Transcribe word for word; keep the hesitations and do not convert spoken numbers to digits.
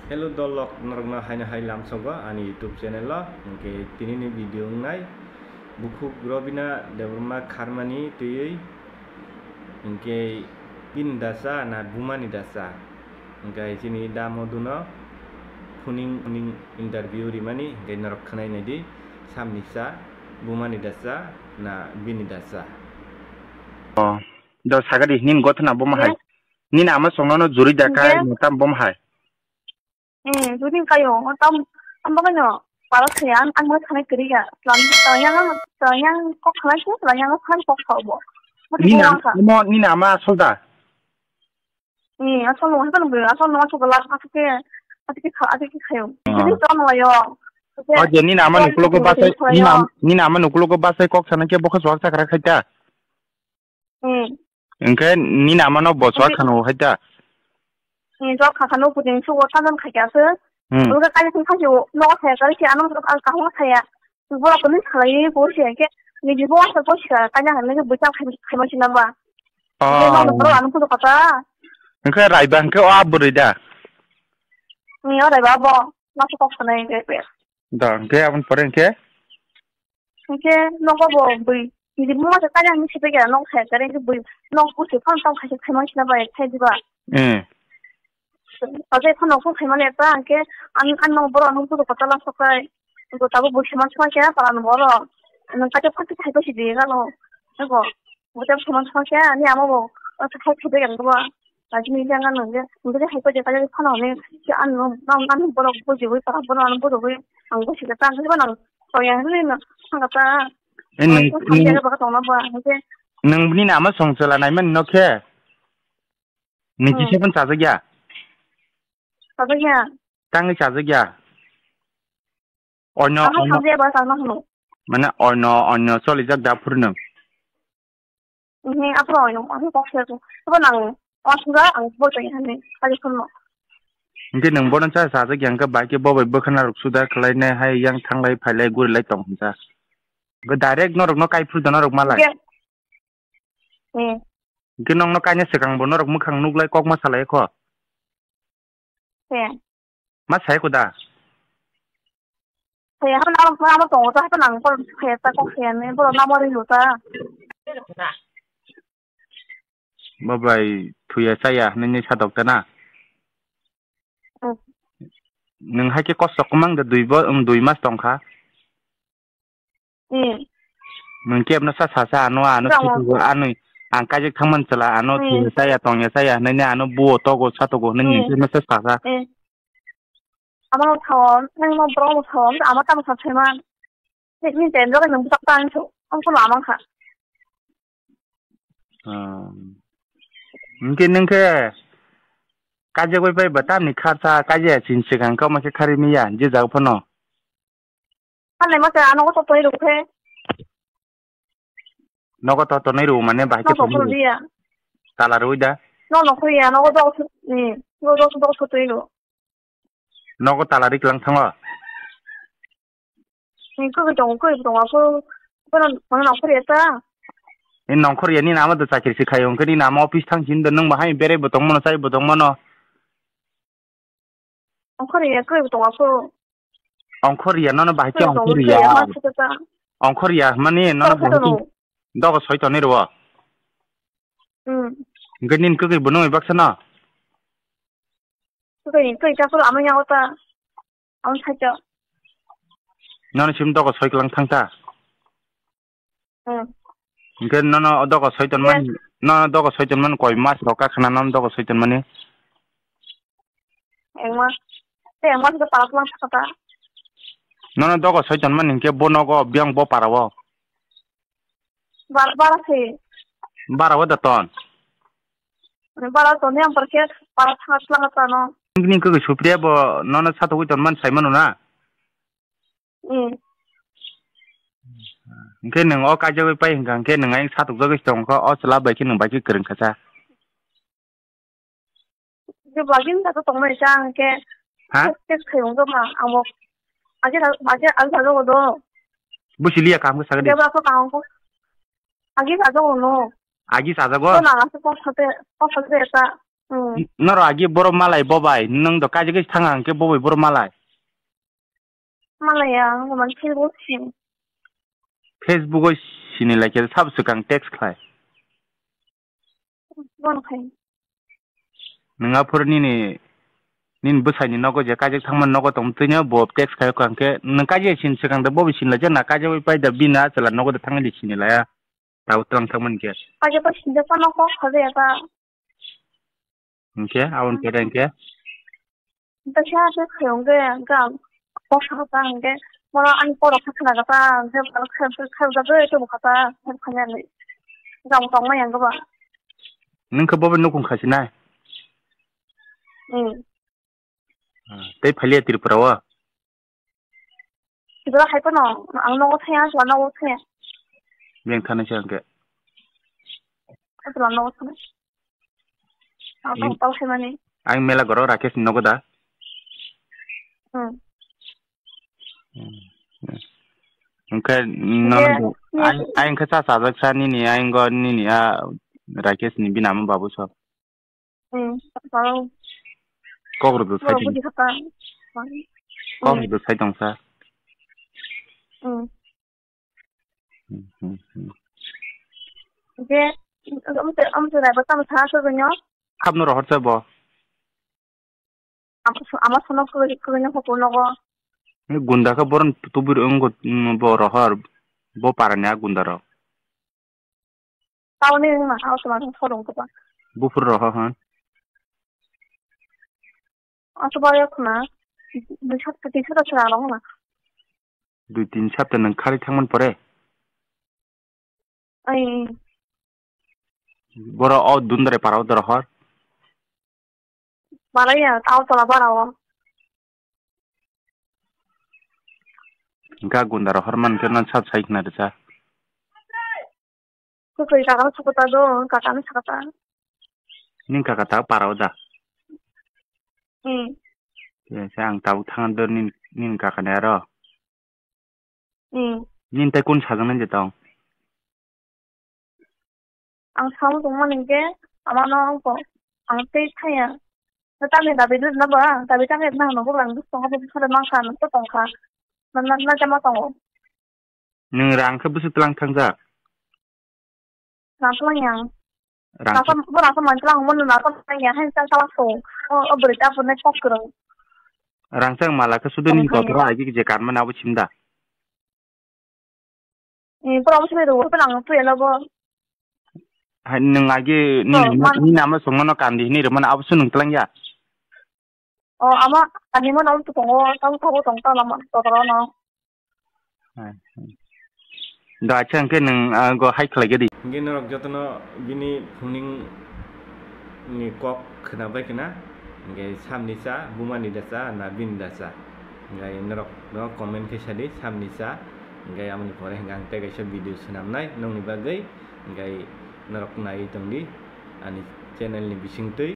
Hello dolok, norokno haino hai lamsogo ani YouTube channel o. Hwnkhe tinini video wngnai bukhuk Robina Debbarma kharmani twiwi, hwnkhe bini dasa na bumani dasa, hwnkhe chini da Moduno phuning phuning interview rimani, hwnkhe norok khwnai naidi samni sa bumani dasa na bini dasa. Oh, do sagadi nin gothna bom hai. Nini ama songno no juri da kai. Hwnkhe? Motam bom hai. Eh, juni kayo, tam, tam bagano, pala saya, ang, ang mo thanai kiri ya, selam, selam, selam kok khalai sih, selam kok khalai kok kok bo. Nini am-, mo, nini ama asal da? Eh, asal mo, asal mo, asal mo, asal gelap, asal ke, asal ke kha-, asal ke kayo. Ah. Jadi, selam mo yo. Oh, jadi nini ama nukulogo basai, nini am-, nini ama nukulogo basai kok sana ke bokha suak sakra khaita? Hmm. Hwnkhe nini amano bo chwak khano hai da? Hmm, chwak kha khano, puting sugo sajan khaikya se. Hmm. Ulo kali thang thang yo, no kha kali si ano ang kahmo thaya. Bo ko ni khalai bo si ke, ni bo sa ko si ka kanya han ni bo cham khai khai ma si na ba. Oh. Ni ma no pro ano ko kata. Hwnkhe raiba hwnkhe o abwrwi da? Ni o raiba bo, ma ko kok sanai ke pe. Da, hwnkhe aboni pore hwnkhe? Hwnkhe nogo bo bui, nini buma se kanya hinwi sipikya, nok hai kare hwnkhe bui, nok busi phano tong khaisa khaimani sina bai khai diba. Hmm. Ajai phano phone khaimani ekta, hwnkhe ang, ang nok borok ano bujo kotala sokai, bo tabuk bui sima sima khe, pala no borok, nwng kaisa phone khai phaisi di galo, ego, bo tabuk sima sima khe, ani ama bo, khai khai bai ang bo. Lachimi janga nang je, nang je hai ko je kaya phano ne, si ano, nang, nang borok bujiwi, para borok ano bujiwi, ang buji ka tang ba nang, soya hwnwi no, thang ka ta. Eh, nang, ang ko nang, thang jaga baka tong na ba, ang je. Nang bini nama song chwla nai man no khe? Nang, hmm, kisa pun chajak ya? Chajak ya. Tangwi chajak ya? Ono, ano, ono. Thang jaga baka tang na hwno. Mane ono, ono cholijak da phuru nang? Nini aphuru oino, ang kok se ko. Abo nang, o suga, ang bo tong hani, kali phone no. Hwnkhe nwng bono cha sajak ya, hwnkhe bai khe bo bai bwkhana rok suda khlai nai hai, yang thanglai phailai gurilai tong hwnsa. Hwnkhe direct norok no kai phuru da norok malai. Hwnkhe, hmm. Hwnkhe nokno kaina swkang bo norok mwkhang nuklai kok ma salai kho. He. Ma sai kuda? He, hapan abo, abo tongo ta, hapan ang kol he ta kok he ne, boro namo ri lu ta. Bo bai thuya chaya hinwi sa dok ta na? Hmm. Nwng hai khe kosto kwmang da dui bo, um, dui mas tong kha. Hmm. Nwng kebno sa sa sa ano, ano. Tongo. Sitgo anwi ang kaijak thangman chwla ano. Hmm. Thwi chaya tongya chaya hinwi ano buo togo satogo hinwi. Hmm. Nwng kebno sa sa sa. Hmm. Amano thaon, nwng no borok no thaon, ama tamo sa thaiman. Ni ten jogai nwng bwsak ta ang so, ang so lamang kha. Hmm. Hwnkhe nwng khe kaijagwi bai ba tamni kharsa kaijaya chini swkang khe omo khe kharwi manya je jaga phano. Hannai ma se ano ko to twi rw khe. Nogo to tonwi rw mane bahai khe. Nogo tonwi rw. Tala rwi da. No no khriya nogo dok ni. Nogo dok dok sotwi rw. Nogo tala ri klang thango. Ni kugui tongo, kugui tongo, aku, aku nang, nang nongkhor ya ta? Ni nongkhor ya, ni nama do chakri se khayo, hwnkhe ni nama office thang sini do, nwng bahai berai bo tongmano, chai bo tongmano. Nongkhor ya, kugui tongo, aku. Nongkhor ya, nono bahai khe kugui tongo, nongkhor ya. Kugui ya, ma sita ta. Nongkhor ya, mani nono bahai khe dogo soi tonwi rwo. Hmm. Hwnkhe nini kugui bo nungwi baksa no? Twi, twi, chapur ama yago ta. Ang saito. Nono sim dogo soi klang thang ta. Hmm. Hwnkhe nono dogo soi ton man, nono dogo soi ton man koi mas rok ka khna nono dogo soi ton mani. Engma. Te engma se para klang thang ta. Nono dogo soi ton man hwnkhe bo nogo biyang bo para o. Bara, bara se. Bara o da ton. Bara to ne ampar khe bara thanga slanga tano. Nini kugui Supriya bo nono satugui tonmani saimano na? Hmm. Hwnkhe nwng o kaijagwi pai hwnkha hwnkhe nwng ayang satokjagwi tongkha o chwla bai khe nwng bai khe kwrwng kha cha. Je bagin ta tongmani cha hwnkhe. Ha? Test khai wngkha ma amo. Age age age sajogo do. Busi liya kaham khe sagadi. Jeba ko kaham ko. Agi sajago no. Agi sajago? Ko nang ase kok sate, kok sate eta. Hmm. Norok agi borok malai bobai, nwng do kaisa kaisa thang hwnkhe bobai borok malai. Malai ya, ang man Facebook sin. Facebook o sini lai khe sab swkang text khlai. Bon khai. Nwng aphuru nini, nini bwsaini nogo je kaijak thangmani nogo tongtwi no bo text khai kha hwnkhe nwng kaijak sin swkang da bobo sin lai jana kaijak bai pai da bini achwla nogo da thangwi di sini laya. Tabo twlang thangmani khe. Kaijak bai sinjak phano kok kha jaya ta. Hwnkhe aboni pore hwnkhe. Kaisa se khayong ge ga kok kha ta hwnkhe. Moro ani borok kha khna ga ta hwnkhe borok kha kha ga tei tong kha ta hwnkhe khanya ni. Ga tong ma yang ga ba. Nwng khe bobo nukung kha sinai. Hmm. Ah, tei phailiya Tripura o? Tripura hai phano, ang nogo thaya, chwla nogo thaya. Beng thani se hwnkhe. Chwla nogo thana. Ang tong tong khaimani. Ang mela goro Rakesh ni nogo da? Hmm. Hmm. Hwnkhe nono, ang, ang khe cha chajak sa nini, ang go nini a Rakesh ni bini ama babu so. Hmm, tong. Kok rwdo sai tong. Buji kha ta. Kok rwdo sai tong sa. Hmm. Hmm, hmm, hmm. Je, amse, amse rai ba tamo sa so gonyo. Khapno rohor sa bo. Ama, ama sono ko, ko gonyo ko nogo. Ni gunda khe boron tubur wnggo, mm, bo rohor. Bo parani a gunda rok. Tauni wngma ha, o tuma khe phorong kwbang. Buphuru roho hwn. O tuma yok na. Dui sapta, tin sapta swnam rok na. Dui tin sapta nwng khali thangmani pore? Ai. Boro o Dundre para o doro hor? Malaya, tao tola bara o. Ga gunda rohor man khe nan sab sai khna rwsa. Kwtwi kaka no sakota do, kaka no sakota. Ning kaka ta para o da? Hmm. Ye, sa ang tabuk thang do nin, nin kaka ne aro. Hmm. Nin tai kun sajang nang je tong? Ang samung tongmani hwnkhe, amano wngkha, ang tei thaya. Na tamni dabi rwna ba, dabi tamni rwna hwnwi bo ang bwskango bo bwskango mankha, nokto tongkha. Na, na, na jama tongo. Nwng rang khe bwswk tlang thangjak? Rang tlang yang. Rang rang khe bo rang khe man tlang mo, na tlang yang, hai tlang tlang so. O, o bwrwi ta bwnai kok kwrwng. Rang chang mala khe sudu ni kotor agi je kanmani abo chimda. Eh, borok bwswk bai rw, borok ang twi ano bo. Hai, nwng agi nini, oh, nini ama songmano kandi hinwi rwmani abo se nwng twlang ya? Oh, ama ani mano abo tongo, tamo sabo tong ta lama totoro no. Hai, hai. Da acha hwnkhe nwng, ah, go hai khlai gadi. Hwnkhe norok jotono bini phuningni kok khwnabai khna, hwnkhe samni cha, bumani da cha, na bini da cha. Hwnkhe norok no comment khe sadi, samni cha. Hwnkhe aboni pore hwnkhe ang tei kaisa video swnamnai nokni bagwi. Hwnkhe norok naiwi tongdi ani channel ni bisingtwi.